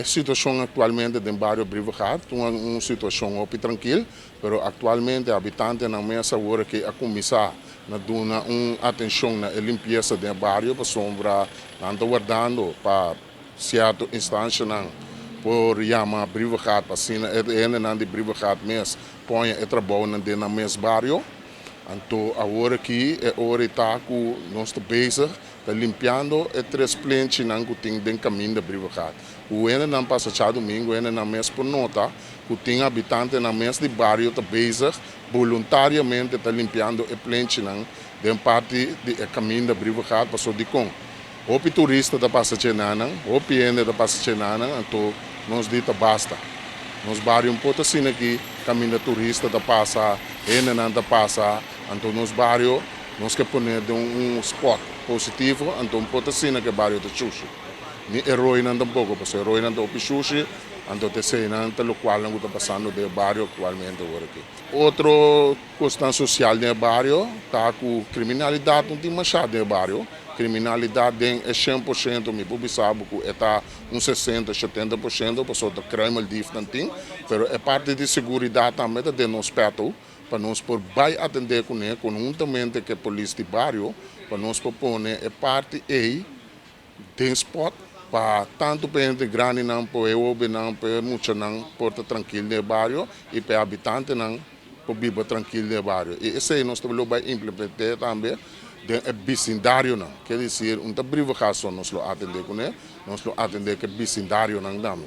E situashon aktualmente den bario Brievengat ta un situashon hopi trankil, pero aktualmente habitantenan mes awor aki a kuminsá na duna un atenshon na e limpiesa den bario, pasobra nan ta wardando pa sierto instansianan por yama Brievengat pa asina e hendenan di Brievengat mes pone e trabounan den nan mes bario. Anto awor aki e ora ta ku nos ta bezig ta limpiando e tres plenchinan ku tin den kaminda Brievengat. E hendenan pasa djadumingu, e hendenan mes por nota ku tin habitantenan mes di bario ta bezig voluntariamente ta limpiando e plenchinan den parti di e kaminda Brievengat, paso dikon. Hopi turista ta pasa einan, hopi hende ta pasa einan, anto nos di ta basta. Nos bario no por ta asina aki, kaminda turista ta pasa, hendenan ta pasa, anto nos bario nos ke pone den un spot positivo, anto no por ta asina ku e bario ta sushi. Ni e roinan tampoko, pasobra e roinan ta hopi sushi, anto t'eseinan ta lokual ta pasando den bario aktualmente awor aki. Otro kuestion sosial den bario ta ku kriminalidat no tin mas den bario. Kriminalidat den e 100%, mi por bisa ku ta un 60, 70%, pasobra kruimeldief nan tin, pero e parti di seguridat tambe ta den nos peto, pa nos por bai atendé kuné, konhuntamente ku polis di bario, pa nos por pone e parti ei den spot, pa tantu pa hende grandinan, pa hóbennan, pa muchanan por ta trankil den bario i pa habitantenan por biba trankil den bario. I esei nos tambe bai implementá tambe den e bisindarionan. Ke desir, no ta Brievengat nos lo atendé kuné, nos lo atendé ku bisindarionan tambe.